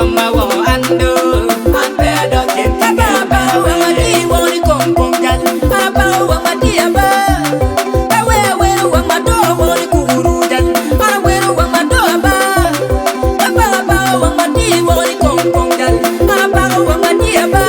koma woko an do. An pe adok cen ki Aba abako wang ma tye i woko ni kom kom jal. Abako wang ma tye aba. Awe awero wang ma to woko ni kuru jal. An awero wang ma to aba. Aba abako wang ma tye i woko ni kom kom jal. An abako wang ma tye aba.